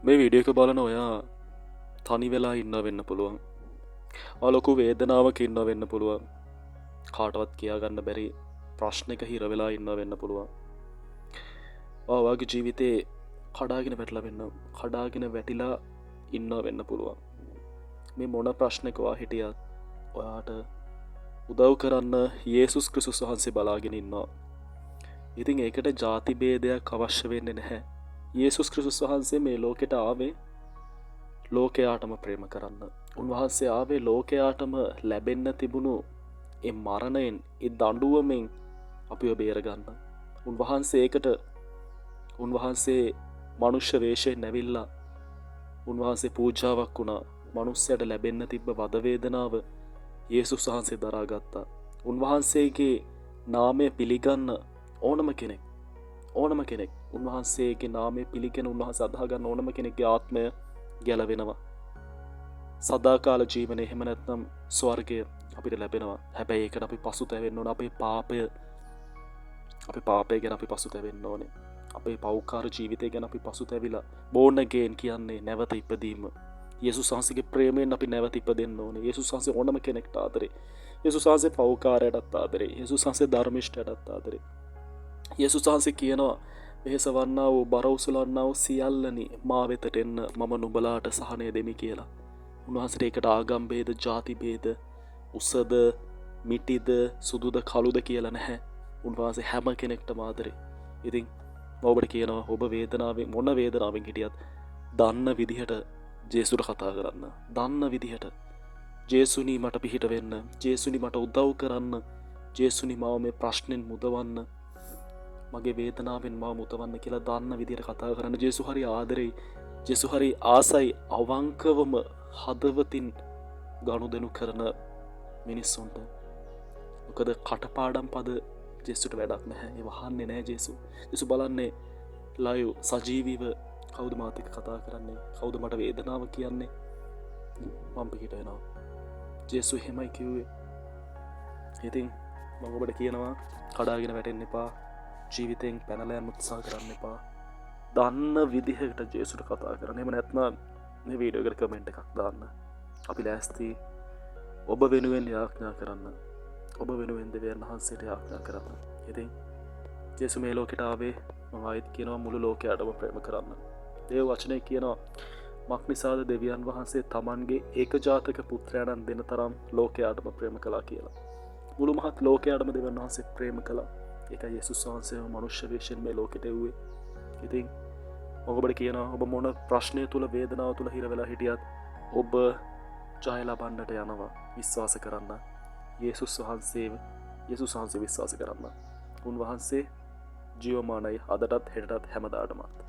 මේ වීඩියෝ එක බලන ඔයා තනි වෙලා ඉන්නව වෙන්න පුළුවන්. ඔයා ලොකු වේදනාවක ඉන්නව වෙන්න පුළුවන්. කාටවත් කියා ගන්න බැරි ප්‍රශ්නයක හිර වෙලා ඉන්නව වෙන්න පුළුවන්. ඔයා ඔයාගේ ජීවිතේ කඩාගෙන වැටිලා වෙන්න, කඩාගෙන වැටිලා ඉන්නව වෙන්න පුළුවන්. මේ මොන ප්‍රශ්නයක ඔයා හිටියත් ඔයාට උදව් කරන්න යේසුස් ක්‍රිස්තුස් වහන්සේ බලාගෙන ඉන්නවා. ඉතින් ඒකට ජාති භේදයක් අවශ්‍ය වෙන්නේ නැහැ. යේසුස් ක්‍රිස්තුස් වහන්සේ මේ ලෝකෙට ආවේ ලෝකයාටම ප්‍රේම කරන්න. උන්වහන්සේ ආවේ ලෝකයාටම ලැබෙන්න තිබුණු ඒ මරණයෙන්, ඒ දඬුවමෙන් අපිව බේරගන්න. උන්වහන්සේ ඒකට උන්වහන්සේ මනුෂ්‍ය වේශයෙන් ඇවිල්ලා උන්වහන්සේ පූජාවක් වුණා. මනුස්සයට ලැබෙන්න තිබ්බ වද වේදනාව යේසුස් වහන්සේ දරාගත්තා. උන්වහන්සේගේ නාමය පිළිගන්න ඕනම කෙනෙක්, ඕනම කෙනෙක් උන්වහන්සේගේ නාමය පිළිගෙන උන්වහන්සේ අදහා ගන්න ඕනම කෙනෙක්ගේ ආත්මය ගැලවෙනවා. සදාකාල ජීවනය එහෙම නැත්නම් ස්වර්ගය අපිට ලැබෙනවා. හැබැයි ඒකට අපි පසුතැවෙන්න ඕන. අපේ පාපය ගැන අපි පසුතැවෙන්න ඕනේ. අපේ පව්කාර ජීවිතය ගැන අපි පසුතැවිලා බෝන් අගේන් කියන්නේ නැවත ඉපදීම. යේසුස් වහන්සේගේ ප්‍රේමයෙන් අපි නැවත ඉපදෙන්න ඕනේ. යේසුස් වහන්සේ ඕනම කෙනෙක්ට ආදරේ. යේසුස් වහන්සේ පව්කාරයටත් ආදරේ. යේසුස් වහන්සේ ධර්මිෂ්ඨයටත් ආදරේ. යේසුස් වහන්සේ කියනවා වෙහෙසවන්නා වූ බර උසුලන්නා වූ සියල්ලනි මා වෙතට එන්න, මම නුඹලාට සහනය දෙමි කියලා. උන්වහන්සේට ඒකට ආගම් භේද, ජාති භේද, උසද, මිටිද, සුදුද, කළුද කියලා නැහැ. උන්වහන්සේ හැම කෙනෙක්ටම ආදරේ. ඉතින් මම ඔබට කියනවා, ඔබ වේදනාවෙන් මොන වේදනාවෙන් හිටියත් දන්න විදිහට ජේසුට කතා කරන්න. දන්න විදිහට ජේසුනි මට පිහිට වෙන්න, ජේසුනි මට උදව් කරන්න, ජේසුනි මාව මේ ප්‍රශ්නෙන් මුදවන්න, මගේ වේදනාවෙන් මාව මුදවන්න කියලා දන්න විදිහට කතා කරන්න. ජේසු හරි ආදරෙයි. ජේසු හරි ආසයි අවංකවම හදවතින් ගනුදෙනු කරන මිනිස්සුන්ට. මොකද කටපාඩම් පද ජේසුට වැඩක් නැහැ. ඒ වහන්නේ නැහැ ජේසු. ජේසු බලන්නේ ලයිව් සජීවීව කවුද මාත් එක්ක කතා කරන්නේ, කවුද මට වේදනාව කියන්නේ, මම පිහිට වෙනවා. ජේසු එහෙමයි කිව්වේ. ඉතින් මම ඔබට කියනවා, කඩාගෙන වැටෙන්න එපා, ජීවිතෙන් පැනලා යන්න උත්සාහ කරන්න එපා. දන්න විදිහකට ජේසුට කතා කරන්න. එහෙම නැත්නම් මේ වීඩියෝ එකට කමෙන්ට් එකක් දාන්න. අපි ලෑස්ති ඔබ වෙනුවෙන් යාඥා කරන්න. ඔබ වෙනුවෙන් දෙවියන් වහන්සේට යාඥා කරන්න. ඉතින් ජේසු මේ ලෝකෙට ආවේ මම ආයෙත් කියනවා මුළු ලෝකයාටම ප්‍රේම කරන්න. දේව වචනය කියනවා මක් නිසාද දෙවියන් වහන්සේ තමන්ගේ ඒකජාතක පුත්‍රයාණන් දෙන තරම් ලෝකයාටම ප්‍රේම කළා කියලා. මුළු මහත් ලෝකයාටම දෙවියන් වහන්සේ ප්‍රේම කළා. ඒකයි යේසුස් වහන්සේව මනුෂ්‍ය වේශයෙන් මේ ලෝකෙට එව්වේ. ඉතින් මම ඔබට කියනවා, ඔබ මොන ප්‍රශ්නය තුල වේදනාව තුල හිර වෙලා හිටියත් ඔබ ජය ලබන්නට යනවා. විශ්වාස කරන්න. යේසුස් වහන්සේව, යේසුස් වහන්සේ විශ්වාස කරන්න. උන්වහන්සේ ජීවමානයි අදටත් හෙටටත් හැමදාටමත්.